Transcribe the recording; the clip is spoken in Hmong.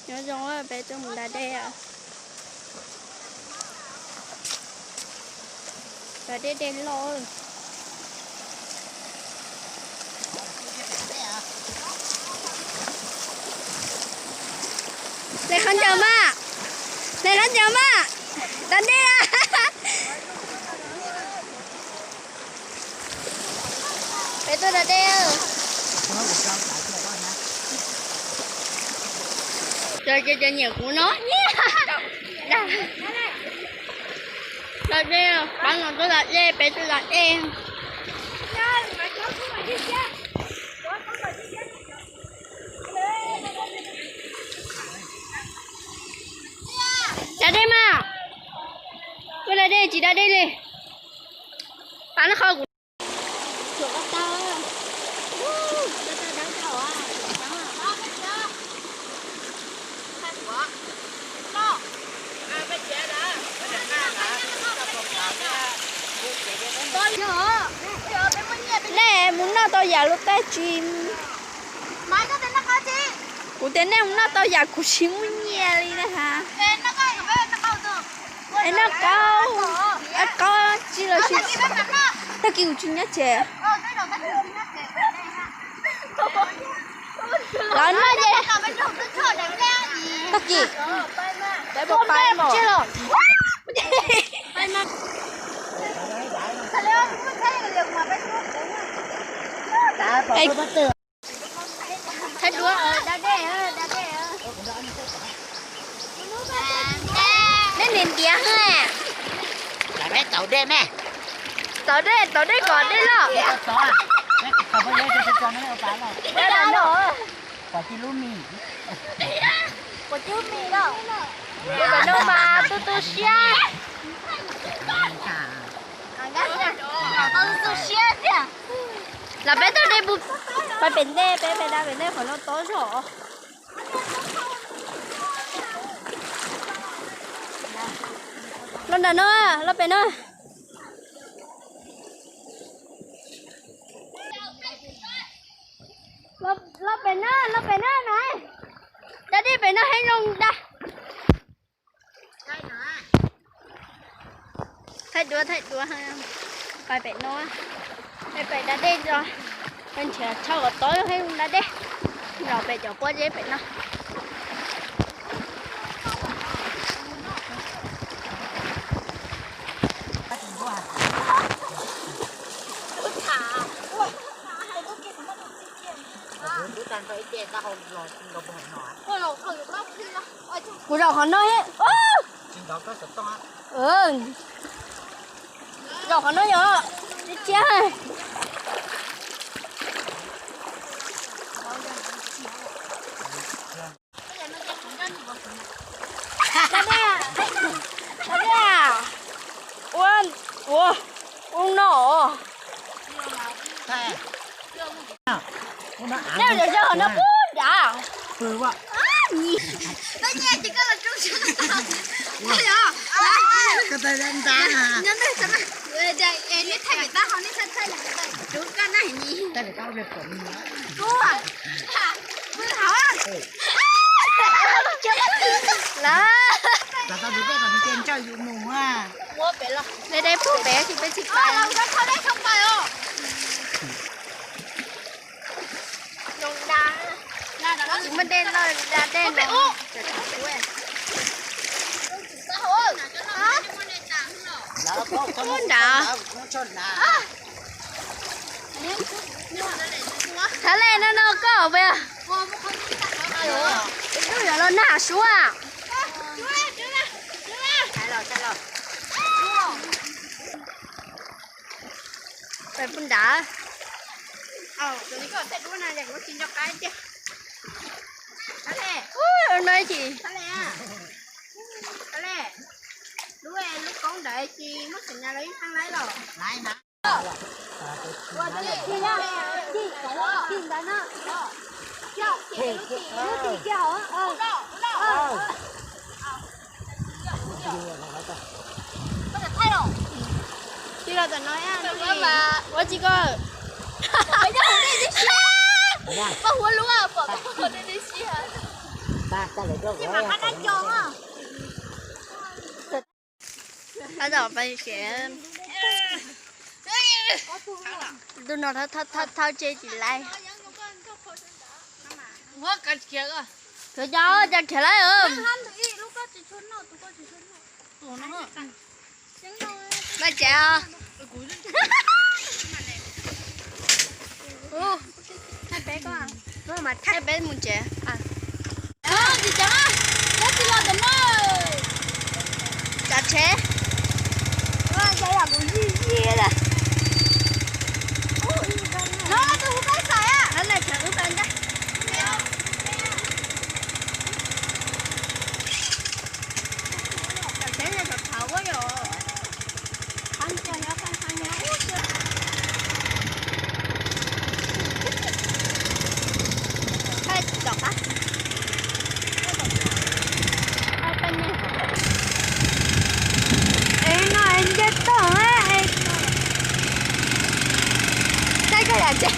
Nyob zoo, peb tuaj mus da dej. Da dej, dej loj. Hle khaub ncaws mas, hle khaub ncaws mas, da dej. Peb tuaj da dej. Cov, cov nyiam kuv no. Da dej, pab no tuaj da dej, peb tuaj da dej. Da dej mas. Tuaj da dej, tsis da dej li. Pab no qhov kuv. Nej mus noj tau yam lub tab tsi? Kuv tias nej mus noj tau yam kuv tsis muaj nyiaj li na has. Es noj qaub, qaub tsi los sis. Tag kis kuv tsis nyob tsev. Los noj ces tag kis peb puas pais mas. Thaij duab, da dej, da dej. Nej ntiav ntiav. Tauv dej, tauv dej kom dej loj. Peb pem no mas tu tu siab. Los peb tuaj dej pus, pais pem ntej, peb pem da pem ntej qhov no tob zog. Los nram no, los pem no. Los pem no, los pem no na. Da dej pem no heev zoo da. Thaij duab, thaij duab, pais pem no, pais da dej tso. Nrhiav chaw kom tob heev da dej. Los pem cov pob zeb pem no. Kuv zaum qhov no. Zaum qhov no yog tsiab. Ua, ua, ua no. Nej zaum qhov no pub nrad. Dej pem pem tsis peb tsis pais. Tsis muaj dej loj da dej no. Ub nrad. Thab Lej no no koj pes. Ib tug yuav los nag suab. Pais pus nrad. No ib chim. Tsis los tam no ua tsis ko. Poj huab lub pom peb dej dej siab. Tab tom pais siav. Ntu no thauj thauj thauj tse tsis laib. Khav cov, cov khiav laib. Paj tsev os. Thaij peb mus tsev. Tsav tsheb. Es no es nce toj, saib koj yam tsev.